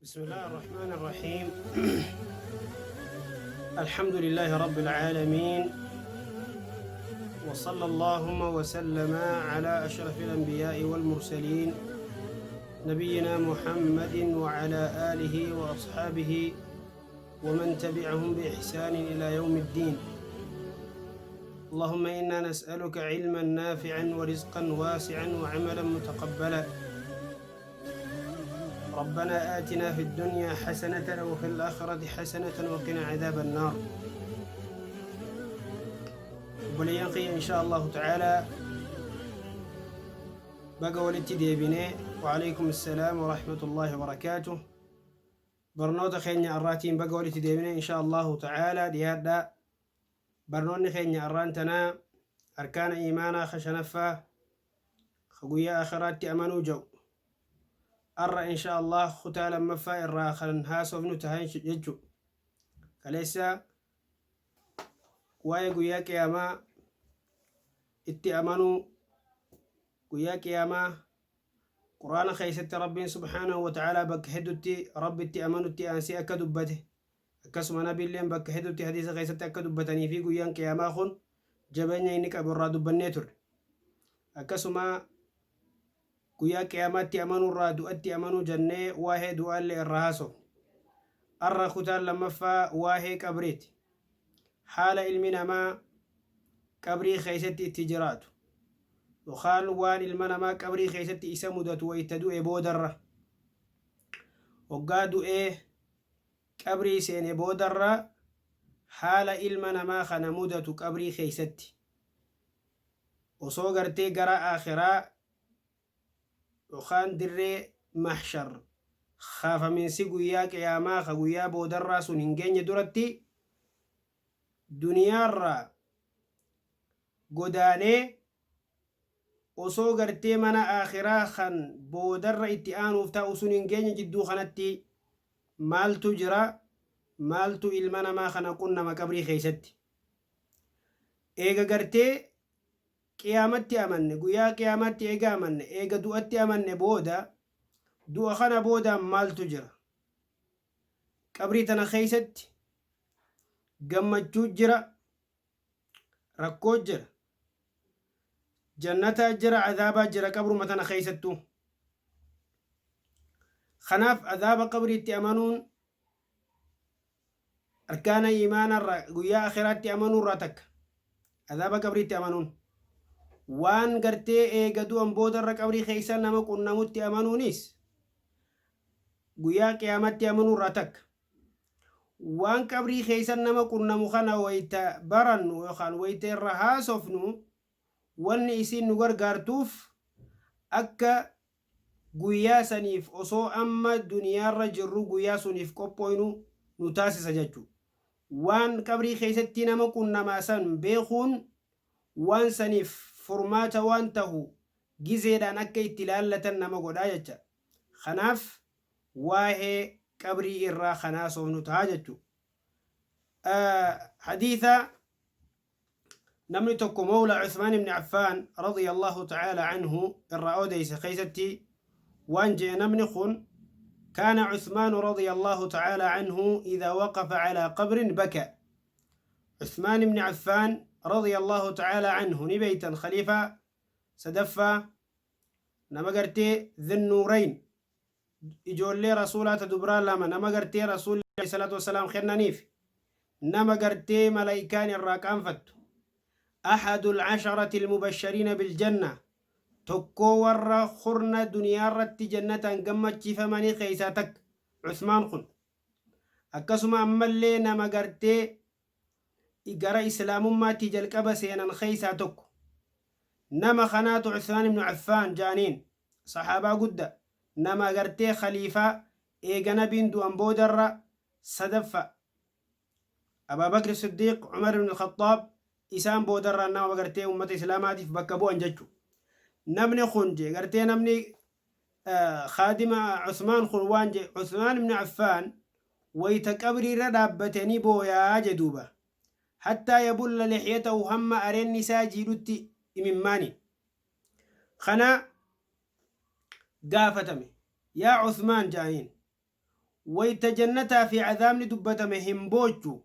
بسم الله الرحمن الرحيم الحمد لله رب العالمين وصلى اللهم وسلم على أشرف الأنبياء والمرسلين نبينا محمد وعلى آله وأصحابه ومن تبعهم بإحسان إلى يوم الدين اللهم إنا نسألك علما نافعا ورزقا واسعا وعملا متقبلا ربنا آتنا في الدنيا حسنة وفي الآخرة حسنة وقنا عذاب النار obboleeyyan kiyya insha Allahu ta'ala baga walitti deebine وعليكم السلام ورحمة الله وبركاته barnoota keenya arraatiin baga walitti deebine insha Allahu ta'ala dhiyaadha barnoonni keenya arraan tanaa arkaana iimaanaa ka shanaffaa ka guyyaa akhiraatti amanuu jedhu arra insha Allah kutaa lammaffaa irraa kan haasofnu taha jechu kaleessa waa'ee guyyaa qiyaamaa itti amanuu guyyaa qiyaamaa quraana keessatti rabbiin subhaanahu wa ta'aalaa bakka heddutti rabbitti amanutti aansee akka dubbate akkasuma nabiilleen bakka heddutti hadiisa keessatti akka dubbatanii fi guyyaan qiyaamaa kun jabeenya inni qabu irraa dubbannee turre akkasuma guyyaa qiyaamaatti amanuurraa du'atti amanuu jennee waa'ee du'aallee irraa haasofne arra kutaan lammaffaa waa'ee qabriiti haala ilmi namaa qabrii keessatti itti jiraatu yookaan waan ilma namaa qabrii keessatti isa mudatu wayita du'e boodarra hoggaa du'ee qabrii seene boodarra haala ilma namaa kana mudatu qabrii keessatti osoo gartee gara akhiraa yookaan dirree mahshar kaafaminsi guyyaa qiyaamaa ka guyyaa boodarraa sun hin geenye duratti duniyaarraa godaanee osoo gartee mana akhiraa kan boodarra itti aanuuf ta'u sun hin geenye jidduu kanatti maaltu jira maaltu ilma namaa kana qunnama qabrii keessatti eega gartee qiyaamatti amanne guyyaa qiyaamatti eega amanne eega du'atti amanne booda du'a kana booda maaltu jira qabrii tana keessatti gammachuu jira rakkoo jira jannataa jira azaabaa jira qabruma tana keessattuu kanaaf azaaba qabriitti amanuun arkaana iimaanarra guyyaa akhiraatti amanuurraa takka azaaba qabriitti amanuun waan gartee eega du'an boodarra qabrii keessa nama qunnamutti amanuunis guyyaa qiyaamatti amanuurraa takka waan qabrii keessa nama qunnamu kana wayta barannu yookaan wayta irra haasofnu wanni isiin nu gargaartuuf akka guyyaa saniif osoo amma duniyaarra jirru guyyaa suniif qophooynu nu taasisa jechu waan qabrii keessatti nama qunnamaa san beekuun waan saniif furmaata waan tahu gizeedhaan akka itti laallatan nama godhaa jecha kanaaf waa'ee qabrii irraa kan haasofnu taha jechu hadiisa namni tokko mawla Uthmaan ibn Affaan radiyallahu ta'ala anhu irraa odeyse keessatti waan je'e namni kun كان عثمان رضي الله تعالى عنه إذا وقف على قبر بكى عثمان بن عفان رضي الله تعالى عنه نبيتا خليفة سدفة nama gartee ذي ijoollee rasuulaata dubraa lama nama gartee rasuulli salaatu wasalaam kennaniif nama gartee malaayikaan irraa qaanfattu أحد العشرة المبشرين بالجنة tokkoo warra kurna duniyaa irratti jannataan gammachiifamanii keessaa takka Usmaan kun akkasuma ammallee nama gartee gara islaamummaatti jalqaba seenan keessaa tokko nama kanaatu Usmaan ibnu Affaan jaaniin saxaabaa gudda nama gartee khaliifaa eega nabiin du'an boodarra sadaffa Abaabakr Siddiiq Umar ibn Khattaab isaan boodarraa nama gartee ummata islaamaatiif bakka bu'an jechu namni kun je gartee namni khaadima Usmaan kun waan je Usmaan ibn Affaan wayta qabriirra dhaabbatanii booyaa je duuba حتى يبل لحيته hamma areenni isaa jiidhutti imimmaani kana gaafatame yaa Usmaan jaaniin. Wayta jannataa fi azaabni dubbatame hin boochu.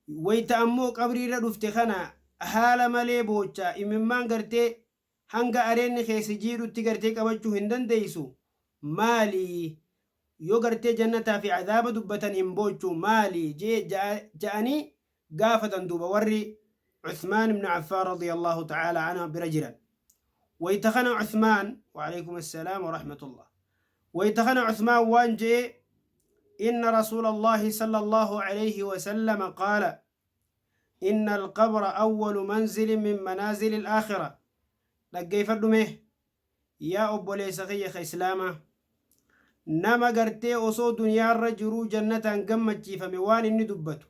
Wayta ammoo qabriirra dhufte kana haala malee boocha imimmaan gartee hanga areenni kee si jiidhutti gartee qabachuu hin dandeeysu maali yoo gartee jannataa fi azaaba dubbatan hin boochu maali jee ja'anii gaafatan duuba warri Uthmaan ibn Affaan radiyallahu ta'ala anhu bira jiran. Wayta kana Uthmaan wa alaikum assalaam wa rahmatullah. Wayta kana Uthmaan waan je'e inna rasuulallahi sallallahu alayhi wa sallam qaala inna alqabra awwalu manzilin min manaazili al-aakhira. Dhaggeeffadhu mee yaa obboleessa kiyya ka islaamaa nama gartee osoo duniyaarra jiruu jannataan gammachiifame waan inni dubbatu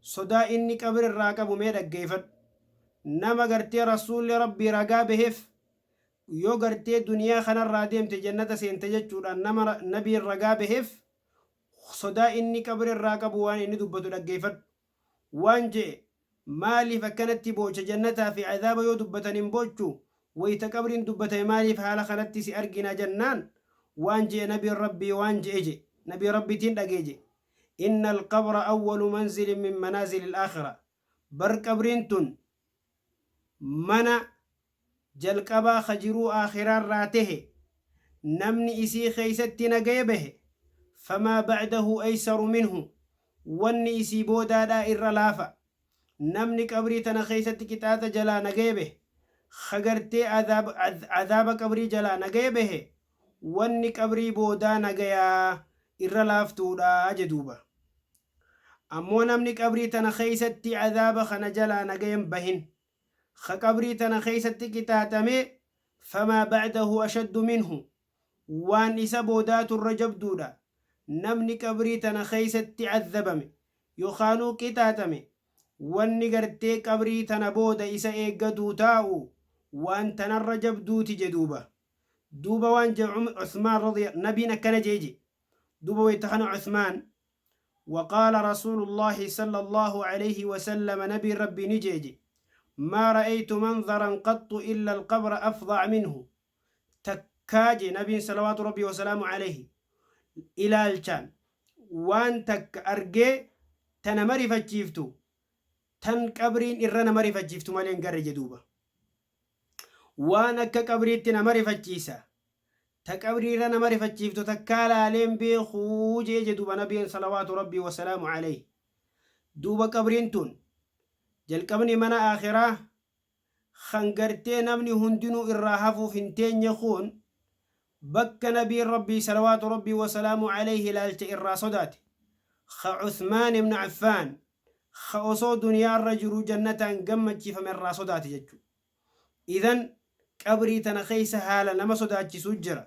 sodaa inni qabri irraa qabu mee dhaggeeffadhu. Nama gartee rasuulli rabbii ragaa baheef yoo gartee duniyaa kanarraa deemte jannata seente jechuudhaan nama nabiin ragaa baheef sodaa inni qabri irraa qabu waan inni dubbatu dhaggeeffadhu. Waan je'e maaliif akkanatti boocha jannataa fi azaaba yoo dubbatan hin boochu wayta qabriin dubbatame maaliif haala kanatti si argina jennaan waan je'e nabiin rabbii waan je'e je nabii rabbiitiin dhagee je inna alqabra awwalu manzilin min manaazili al-aakhira bar qabriin tun mana jalqabaa ka jiruu aakhiraarraa tehe namni isii keeysatti nagaya bahe famaa ba'dahu aysaru minhu wanni isii boodaadhaa irra laafa namni qabrii tana keeysatti qixaaxa jalaa nagaya bahe ka gartee azaaba qabrii jalaa nagaya bahe wanni qabrii boodaa nagayaa irra laaftuudha jedhuuba. Ammoo namni qabrii tana keeysatti azaaba kana jalaa nagayan bahin ka qabrii tana keeysatti qixaaxame famaa ba'dahu ashaddu minhu waan isa boodaatu irra jabduudha. Namni qabrii tana keeysatti azabame yookaanuu qixaaxame wanni gartee qabrii tana booda isa eeggatuu taa'u waan tanarra jabduuti jedhuuba. Duuba waan jedhu Uthmaan radiya nabiin akkana jeeje duuba wayta kana Uthmaan وقال رسول الله صلى الله عليه وسلم نبي ربي نجيجي ما رأيت منظرا قط إلا القبر أفظع منه تكاجي نبي صلوات ربي وسلامه عليه إلى الشان وان تك أرجي تنمري فجيفتو تن قبرين إرنا مري فجيفتو مالين قرر جدوبة waan akka qabriitti nama rifachiisa ta qabriirra nama rifachiiftu takkaa laaleen beekuu jee jedhuuba nabiin salawaatu rabbii wasalaamu alayhi. Duuba qabriin tun jalqabni mana aakhiraa kan gartee namni hundinuu irraa hafuuf hin teenye kun bakka nabiin rabbii salawaatu rabbii wasalaamu alayhi ilaalcha irraa sodaate ka Uthmaan ibn Affaan ka osoo duniyaarra jiru jannataan gammachiifame irraa sodaate jechuudha. Idan qabrii tana keessa haala nama sodaachisu jira.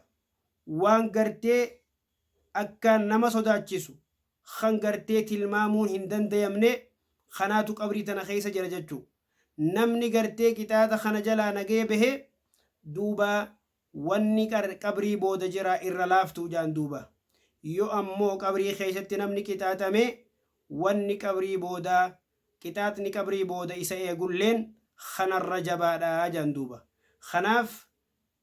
Waan gartee akkaan nama sodaachisu kan gartee tilmaamuun hin dandayamne kanaatu qabrii tana keessa jira jechuu. Namni gartee qixaaxa kana jalaa nagee bahe duuba wanni qabrii booda jira irra laaftuu jaan duuba. Yoo ammoo qabrii keessatti namni qixaaxame wanni qabrii boodaa qixaaxni qabrii booda isa eegulleen kanarra jabaadha jaan duuba. Kanaaf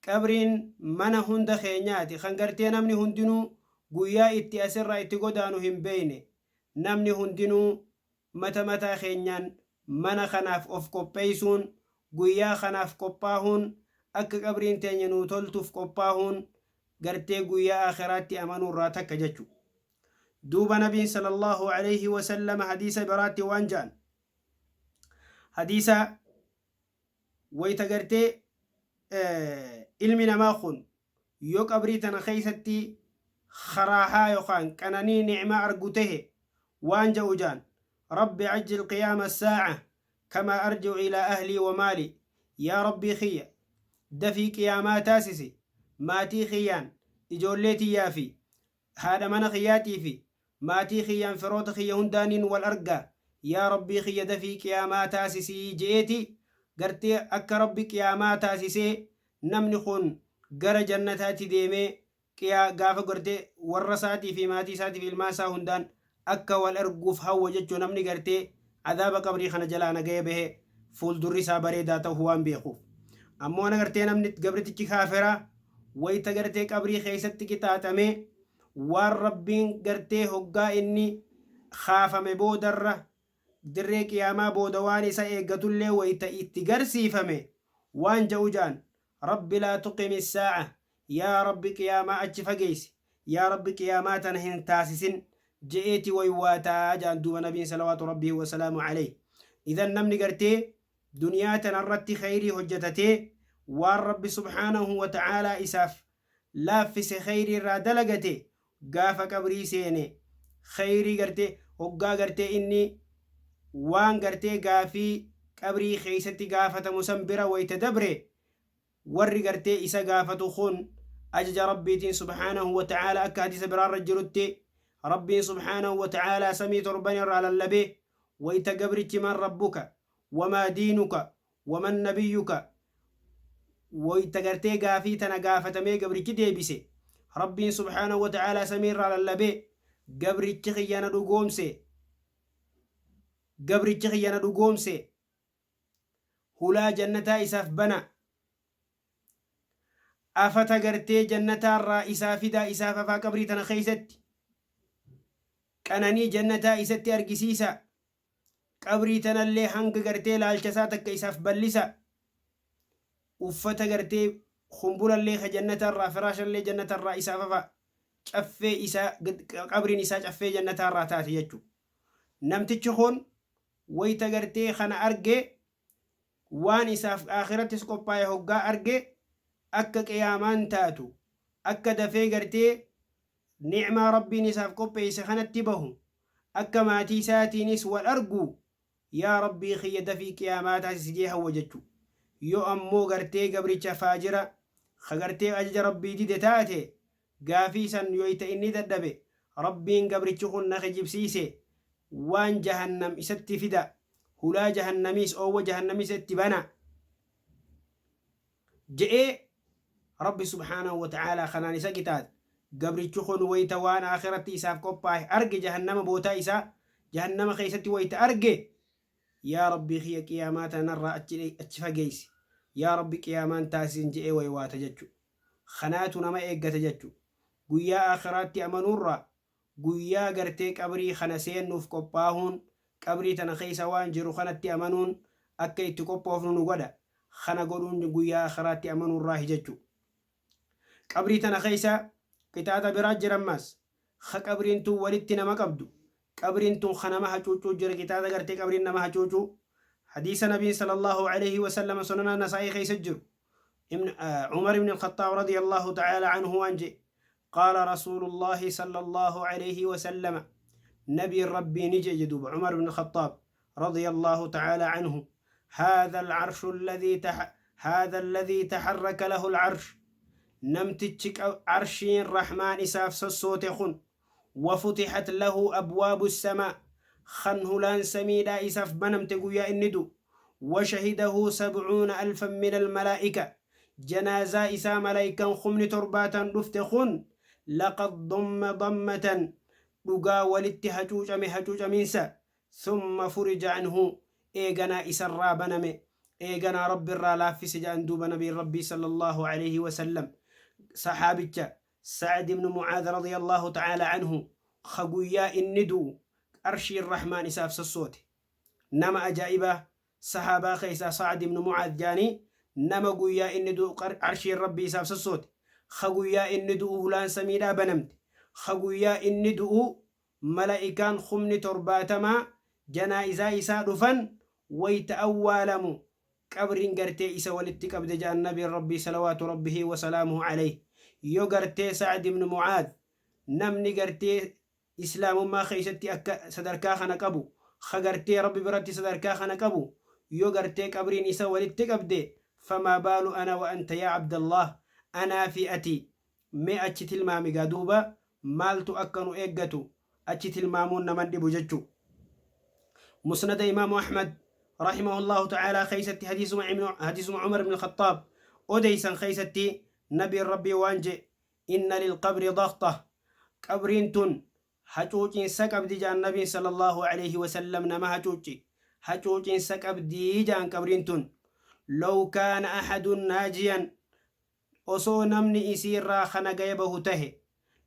qabriin mana hunda keenyaati kan gartee namni hundinuu guyyaa itti asirraa itti godaanu hin beeyne namni hundinuu mata mataa keenyaan mana kanaaf of qopheessuun guyyaa kanaaf qophaahuun akka qabriin teenya nuu toltuuf qophaahuun gartee guyyaa aakhiraatti amanuurraa takka jechu. Duuba nabiin sallallahu alayhi wasallam hadiisa biraatti waan ja'an hadiisa wayta gartee ilmi namaa kun yoo qabrii tana keeysatti karaahaa yookaan qananii nicmaa argu tahe waan ja'u jaan rabbi ajjil qiyaama saaca kamaa arji'u ilaa ahlii wa maali yaa rabbii kiyya dafii qiyaamaa taasisi maatii kiyyaan ijoollee tiyyaa fi haadha mana kiyyaatii fi maatii kiyyaan firoota kiyya hundaaniin wal argaa yaa rabbii kiyya dafii qiyaamaa taasisii je'eeti gartee akka rabbi qiyaamaa taasisee namni kun gara jannataatti deemee gaafa gartee warra isaatii fi maatii isaatii fi ilmaan isaa hundaan akka wal arguuf hawwa jechuu namni gartee adaaba qabrii kana jalaa nagaya bahe fuuldurri isaa bareedaa ta'uu waan beekuuf. Ammoo na gartee namni gabritichi kaafiraa wayita gartee qabrii keessatti qixaaxamee Waan Rabbiin gartee hoggaa inni kaafame boodarra dirree qiyaamaa booda waan isa eeggatullee wayta itti garsiifame waan ja'u ja'an: "Rabbi laa tuqimi saa'a, yaa Rabbi qiyaamaa achi fageeysi, yaa Rabbi qiyaamaa tana hin taasisin" je'eeti waywaataa ja'an duuba nabiin salawaatu Rabbihi wasalaamu alayhi. Idan namni gartee duniyaa tana irratti khayrii hojjetatee waan Rabbi subhaanahu wa ta'aalaa isaaf laaffise khayrii irraa dalagate, gaafa qabrii seene khayrii gartee hoggaa gartee inni waan gartee gaafii qabrii keeysatti gaafatamu san bira wayta dabre, warri gartee isa gaafatu kun ajaja Rabbiitiin subhaanahu wa ta'aalaa, akka hadiisa biraarra jirutti Rabbiin subhaanahu wa ta'aalaa samii torban irraa lallabee wayta gabrichi "Man rabbuka wamaa diinuka waman nabiyyuka" wayta gartee gaafii tana gaafatamee gabrichi deebise, Rabbiin subhaanahu wa ta'aalaa samii irraa lallabee, "Gabrichi kiyya na dhugoomse, gabrichi kiyya na dhugoomse, hulaa jannataa isaaf bana, afata gartee jannataarraa isaa fidaa, isaaf afaa, qabrii tana keeysatti qananii jannataa isatti argisiisa, qabrii tanallee hanga gartee laalchasaa takka isaaf ballisa, uffata gartee kumbulallee ka jannatarraa, firaashallee jannatarraa isaaf afa, caffee isaa, qabriin isaa caffee jannataarraa taate" jechu. Namtichi kun wayta gartee kana arge, waan isaaf akhirattis qophaa'e hoggaa arge, akka qiyaamaan taatu akka dafee gartee ni'maa Rabbiin isaaf qopheesse kanatti bahu, akka maatii isaatiinis wal argu, "Yaa Rabbii kiyya, dafii qiyaamaa taasisi" jee hawwa jechu. Yoo ammoo gartee gabricha faajira ka gartee ajaja Rabbii dide taate, gaafii san yoyta inni dadhabe, Rabbiin "Gabrichi kun na kijibsiise, waan jahannam isatti fida, hulaa jahannamiis, oowwa jahannamiis itti bana" je'ee Rabbi subhaanahu wa ta'aalaa kanaan isa qixaaxa. Gabrichi kun wayta waan aakiratti isaaf qophaa'e arge, jahannama bootaa isaa jahannama keessatti wayta arge, "Yaa Rabbii kiyya, qiyaamaa tanarraa achi fageessi, yaa Rabbi qiyaamaan taasisin" je'ee waywaata jechu. Kanaatu nama eeggata jechu. Guyyaa aakhiraatti amanuurraa guyyaa gartee qabrii kana seennuuf qophaahuun, qabrii tana keessa waan jiru kanatti amanuun akka itti qophoofnu nu godha. Kana godhuun guyyaa aakhiraatti amanuurraahi jechu. Qabrii tana keessa qixaaxa biraa jira ammaas, ka qabriin tun walitti nama qabdu, qabriin tun ka nama hacuuccuu jira. Qixaaxa gartee qabriin nama hacuucuu, hadiisa nabiin sallallahu alaihi wasallam sunana Nasaa'ii keessa jiru, Umar ibn al-Khattaab radiyallahu ta'ala anhu waan jedhe: قال رسول الله صلى الله عليه وسلم، نبي ربي نجي جدوب عمر بن الخطاب رضي الله تعالى عنه: هذا العرش الذي هذا الذي تحرك له العرش، namtichi arshiin rahmaan isaaf sossoote kun، وفتحت له أبواب السماء، kan hulaan samiidhaa isaaf banamte guyyaa inni du'u، وشهده 70,000 من الملائكة، janaazaa isaa malaayikaan 70,000 dhufte kun، لقد ضم ضمة، dhugaa walitti hacuucame hacuucamiinsa، ثم فرج عنه، eeganaa isarraa baname, eeganaa Rabbi irraa laaffise jedhan duuba nabiin Rabbii sallallahu alaihi wasallam. Saxaabicha Sacd ibnu Mucaad radiyallahu ta'ala anhu, ka guyyaa inni du'u arshiin rahmaan isaaf sossoote, nama ajaa'ibaa sahaabaa keessaa Sacd ibnu Mucaad jaanii, nama guyyaa inni du'u arshiin Rabbii isaaf sossoote, ka guyyaa inni du'u hulaan samiidhaa banamte, ka guyyaa inni du'u mala'ikaan 70,000 janaa'izaa isaa dhufan, wayta awwaalamu qabriin gartee isa walitti qabde jedhan nabiin Rabbii salawaatu Rabbihi wasalaamuhu alayh. Yoo gartee Sacd ibnu Mucaad, namni gartee islaamummaa keessatti akka sadarkaa kana qabu, ka gartee Rabbi biratti sadarkaa kana qabu, yoo gartee qabriin isa walitti qabde, فما بال أنا وأنت يا عبد الله؟ Anaa fi ati mee achi tilmaami gaa duuba, maaltu akka nu eeggatu achi tilmaamuun naman dhibu jechu. Musnada Imaamu Ahmad rahimahullahu ta'aalaa keessatti hadiisuma Umar ibn Khattaab odeysan keessatti nabiin Rabbii waan je: إن للقبر ضغطة، qabriin tun hacuucinsa qabdi jaan nabiin sallallahu alaihi wasallam. Nama hacuucci, hacuucinsa qabdii jaan qabriin tun. لو كان أحد ناجيا، osoo namni isiirraa kana gaya bahu tahe،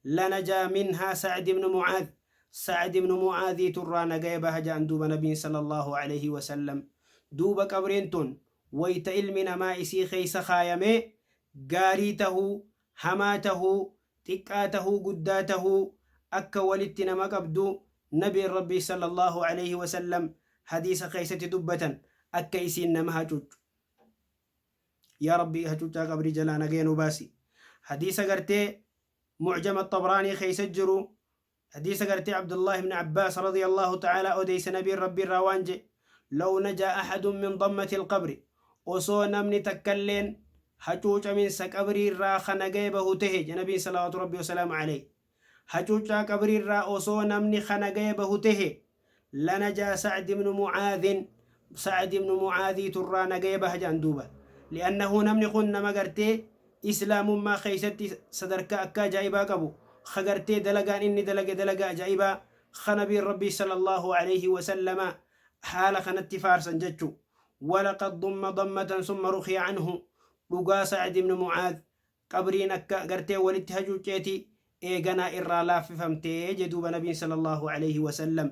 Lanajaa minhaa Sa'd ibnu Mu'aadh, Sa'd ibnu Mu'aadhiitu irraa nagaya baha ja'an duuba Nabiin sallallaahu aleyhi wasallam. Duuba qabriin tun wayta ilmi namaa isii keeysa kaayame gaarii tahuu, hamaa tahuu, xiqqaa tahuu guddaa tahuu akka walitti nama qabdu Nabiin Rabbii sallallaahu aleyhi wasallam hadiisa keeysatti dubbatan akka isiin nama hacuuccu. Yaa Rabbii hacuuccaa qabrii jalaa nagaya nu baasi. Hadiisa gartee Mucjama Axabraanii keeysa jiru hadiisa gartee Abdullaah ibn Abbaas radiyallaahu ta'aalaa odeyse Nabiin Rabbii irraa waan je'e Law najaa ahadun min dammati alqabri osoo namni takkalleen hacuucaminsa qabrii irraa ka nagaya bahu tahe je Nabiin salawaatu Rabbii wasalaamu aleyh hacuuccaa qabrii irraa osoo namni ka nagaya bahu tahe lanajaa Sa'd ibnu Mu'aadhin Sa'd ibnu Mu'aadhiitu irraa nagaya baha jedhan duuba li'annahu namni kun nama gartee islaamummaa keessatti sadarkaa akka ajaa'ibaa qabu ka gartee dalagaan inni dalage dalagaa ajaa'ibaa ka nabiin rabbii sallallahu aleyhi wasallama haala kanatti faarsan jechu walaqad dumma dammatan summa rukiya anhu dhugaa Sa'd ibnu Mu'aadh Qabriin akka gartee walitti hacuucceeti eeganaa irraa laaffifamte je duuba nabiin sallallaahu aleyhi wasallam.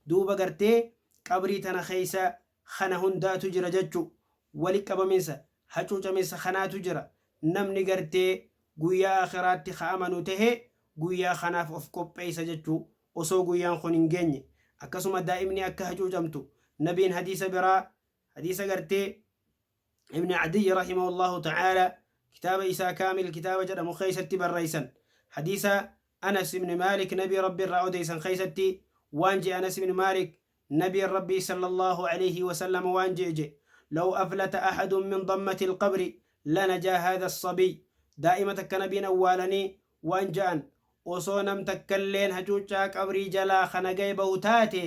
Duuba gartee qabrii tana keessa kana hundaatu jira jechu. Wali qabaminsa, hacuucaminsa kanaatu jira. Namni gartee guyyaa aakhiraatti ka amanu tahe guyyaa kanaaf of qopheeysa jechu osoo guyyaan kun hin geenye. Akkasuma daa'imni akka hacuucamtu nabiin hadiisa biraa hadiisa gartee Ibn Adiyy rahimahullahu ta'ala kitaaba isaa Kaamil kitaaba jedhamu keessatti barreessan hadiisa Anas ibn Maalik nabii Rabbi irraa odeysan keessatti waan je'e Anas ibn Maalik nabiin Rabbii sallallahu alayhi wa sallam waan je'e je'e law aflata ahadun min dammati alqabri lanajaa haadha as-sabiy daa'ima takka nabiin awwaalanii waan ja'an osoo nam takkalleen hacuuccaa qabrii jalaa ka nagaya bahu taate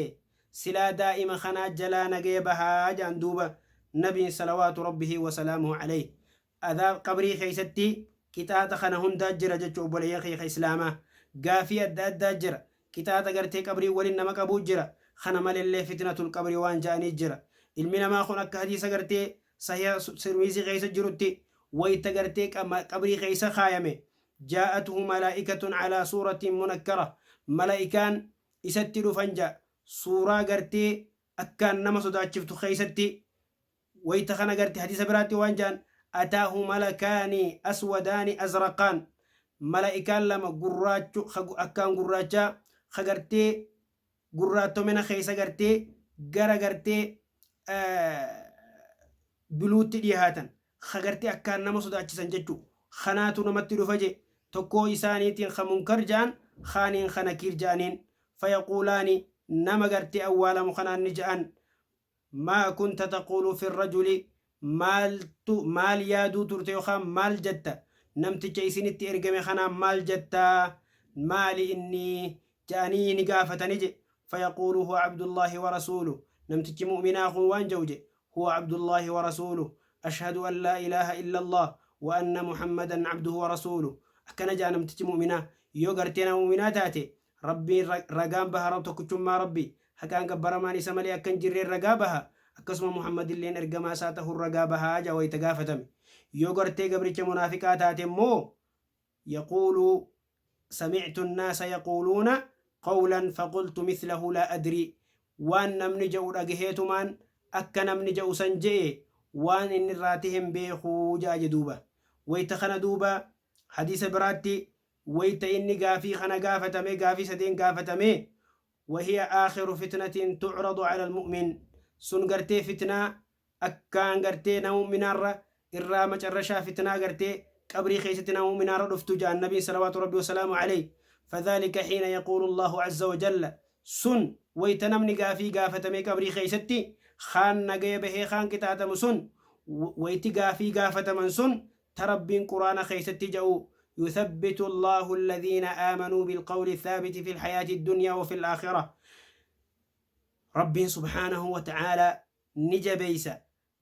silaa daa'ima kanaa jalaa nagaya bahaa ja'an duuba nabiin salawaatu rabbihi wasalaamuhu alayh adhaab qabrii keeysatti qixaaxa kana hundaa jira jechu obboleeyyan kiyya ka islaamaa gaafii adda addaa jira qixaaxa gartee qabrii walin nama qabuu jira kana malellee fitnatul qabrii waan ja'anii jira ilmi namaa kun akka hadiisa gartee sahiha tirmiizii keeysa jirutti wayta gartee qabrii keeysa kaayame jaa'atuhu malaa'ikatun alaa suuratin munakkara mala'ikaan isatti dhufan ja'a suuraa gartee akkaan nama sodaachiftu keeysatti wayta kana garte hadiisa biraatti waan ja'an ataahu malakaani aswadaani azraqaan mala'ikaan lama gurraachu akkaan gurraachaa ka gartee gurraattomina keeysa gartee gara gartee biluutti dhihaatan ka gartee akkaan nama sodaachisan jechu kanaatu namatti dhufa je tokkoo isaaniitiin ka munkar ja'an kaaniin ka nakiir ja'aniin fayaquulaani nama gartee awwaalamu kanaan ni ja'an maa kunta taquulu fi rajuli maaltu maal yaaduu turte yookaan maal jetta namticha isinitti ergame kanaan maal jetta maali inni ja'anii ni gaafatani je fayaquulu huwa abdullaahi wa rasuuluh namtichi mu'minaa kun waan ja'u je huwa abdullaahi wa rasuuluh ashhadu an laa ilaaha illallah wa anna muhammadan abduhu wa rasuuluh akkana ja'a namtichi mu'minaa yoo gartee nama mu'minaa taate Rabbiin ragaan baha Rabb tokkichummaa Rabbi haqaan gabbaramaan isa malee akka hin jirreen ragaa baha akkasuma Muhammadilleen ergamaa isaa tahuun ragaa baha ja'a wayta gaafatame yoo gartee gabricha munaafiqaa taate immoo yaquulu samictu annaasa yaquuluuna qawlan faqultu mithlahu laa adrii waan namni ja'u dhagaheetumaan akka namni ja'u san je'e waan inni irraa tahe hin beeku ja'a je duuba wayta kana duuba hadiisa biraatti wayta inni gaafii kana gaafatame gaafii sadeen gaafatame wahiya aakhiru fitnatin tucradu cala almu'min sun gartee fitnaa akkaan gartee nama mu'minaarra irraa macarrashaa fitnaa gartee qabrii keessatti nama mu'minaarra dhuftu ja'an nabiin salawaatu rabbi wasalaamu alayhi fadhaalika xiina yaquulu allaahu azza wajalla sun wayta namni gaafii gaafatamee qabrii keessatti kaan nagaya bahee kaan qixaaxamu sun wayti gaafii gaafataman sun ta Rabbiin Qur'aana keeysatti ja'u yuthabbitu Allaahu alladhiina aamanuu bilqawli thaabiti fil hayaati dunyaa wa fil aakhirah Rabbiin subhaanahu wa ta'aalaa ni jabeeysa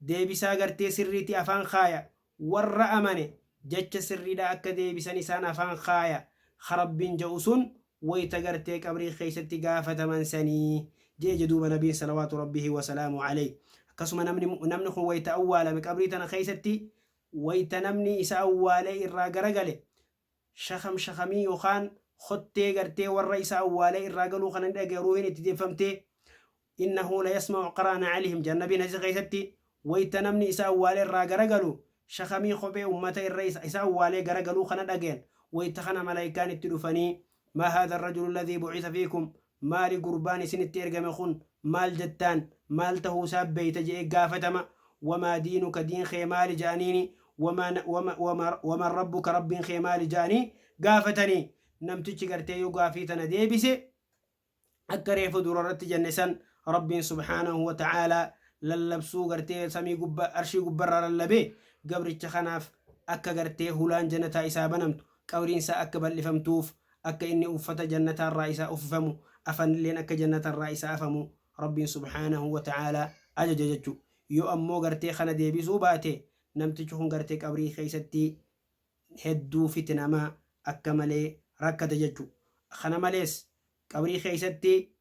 deebisaa gartee sirriiti afaan kaaya warra amane jecha sirriidha akka deebisan isaan afaan kaaya ka Rabbiin ja'u sun wayta gartee qabrii keeysatti gaafataman sanii je'e jedhuuba nabiin salawaatu rabbihi wasalaamu aleyh akkasuma namni kun wayta awwaalame qabrii tana keeysatti Wayta namni isa awwaalee irraa garagale shakam shakamii yookaan Kottee gartee warra isa awwaalee irraa galuu kana ni dhagaya, ruuhiin itti deeffamtee. Innahu layasma'u qara'a na'alihim jedhan nabiin hadiisa keessatti. Wayta namni isa awwaale irraa garagalu shakamii kophee ummata irra isa awwaalee garagaluu kana dhagayan. Wayta kana malaaykaan itti dhufanii, maa haadha arrajulu alladhii bu'itha fiikum, maali gurbaan isinitti ergame kun, maal jettaan, maal tahuu isaa beeyta je'ee gaafatama. Wamaa diinuka, diin kee maali ja'aniini. Waman rabbuka, rabbiin kee maali ja'anii gaafatanii. Namtichi gartee yoo gaafii tana deebise, akka reefu dura irratti jenne san, Rabbiin subhaanahu wa ta'aalaa lallabsuu gartee samii gubba arshii gubbarraa lallabee gabricha kanaaf akka gartee hulaan jannataa isaa banamtu, qabriin isaa akka bal'ifamtuuf, akka inni uffata jannataarraa isaa uffifamu, afanilleen akka jannatarraa isaa afamu Rabbiin subhaanahu wa ta'aalaa ajaja jechu. Yoo ammoo gartee kana deebisuu baate, namtichi kun gartee qabrii keessatti hedduu fitnama, akka malee rakkata jechu. Kana malees qabrii keessatti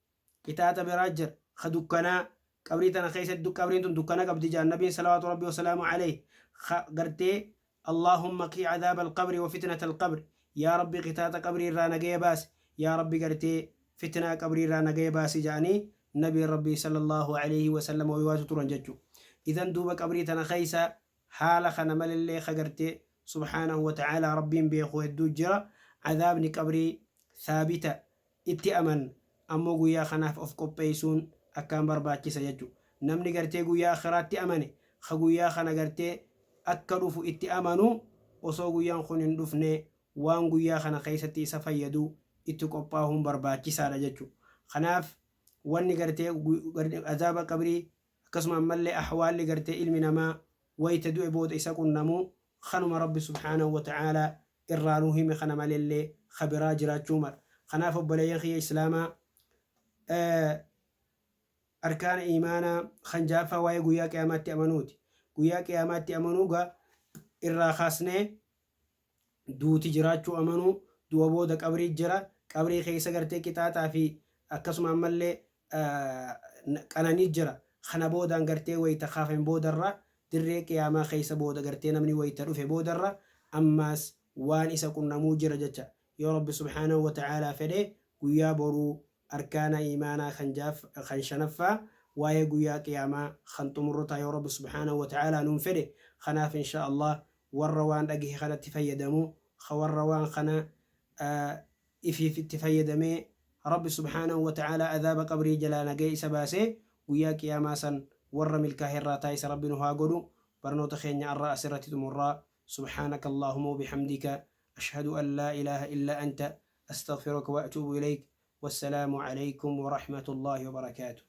qixaaxa biraa jira, ka dukkanaa. Qabrii tana keessatti, qabriin tun dukkana qabdi jedhan nabiin salawaatu rabbii wasalaamu alayhi, ka gartee Allaahumma qii cadaaba alqabri wa fitnata alqabri, yaa rabbi qixaaxa qabrii irraa nagaya baasi, yaa rabbi gartee fitnaa qabrii irraa nagaya baasi jedhanii nabiin rabbii sallallahu alayhi wasallam waywaatu turan jechu. Idan duuba qabrii tana keessa haala kana malillee ka gartee subhaanahu wa ta'aalaa rabbiin beeku hedduu jira. Cadaabni qabrii thaabita itti amanna, ammoo guyyaa kanaaf of qopheessuun akkaan barbaachisa jechu. Namni gartee guyyaa akhiraatti amane, ka guyyaa kana gartee akka dhufu itti amanu, osoo guyyaan kun hin dhufne waan guyyaa kana keessatti isa fayyadu itti qophaahuun barbaachisaadha jechu. Kanaaf wanni gartee azaaba qabrii, akkasuma ammallee ahwaalli gartee ilmi namaa wayta du'e booda isa qunnamu kanuma Rabbi subhaanahu wa ta'aalaa irraa nuu hime kana malellee ka biraa jiraachuu mala. Kanaaf obboleeyyan kiyya islaamaa, arkaana iimaanaa kan ja'affaa waa'ee guyyaa qiyaamaatti amanuuti. Guyyaa qiyaamaatti amanuu gaa irraa kaasnee duuti jiraachuu amanuu, du'a booda qabrii jira, qabrii keessa gartee qixaaxaa fi akkasuma ammallee qananii jira. Kana boodaan gartee wayta kaafame boodarra dirree qiyaamaa keessa booda gartee namni wayta dhufe boodarra ammaas waan isa qunnamuu jira jecha. Yoo Rabbi subhaanahu wa ta'aalaa fedhe guyyaa boruu arkaana iimaanaa kan shanaffaa waa'ee guyyaa qiyaamaa kan xumurru ta'a, yoo Rabbi subhaanahu wa ta'aalaa nuun fedhe. Kanaaf insha Allah warra waan dhagahe kanatti fayyadamu, ka warra waan kana ifiif itti fayyadamee Rabbi subhaanahu wa ta'aalaa azaaba qabrii jalaa nagaya isa baasee guyyaa qiyaamaa san warra milkaahe irraa taasisa Rabbi nu haa godhu. Barnoota keenya arraa asirratti xumurraa. Subhaanaka Allaahumma wa bihamdika, ashhadu an laa ilaaha illa anta, astaghfiruka wa atuubu ilayk. Wassalaamu alaykum wa rahmatullaahi wa barakaatuh.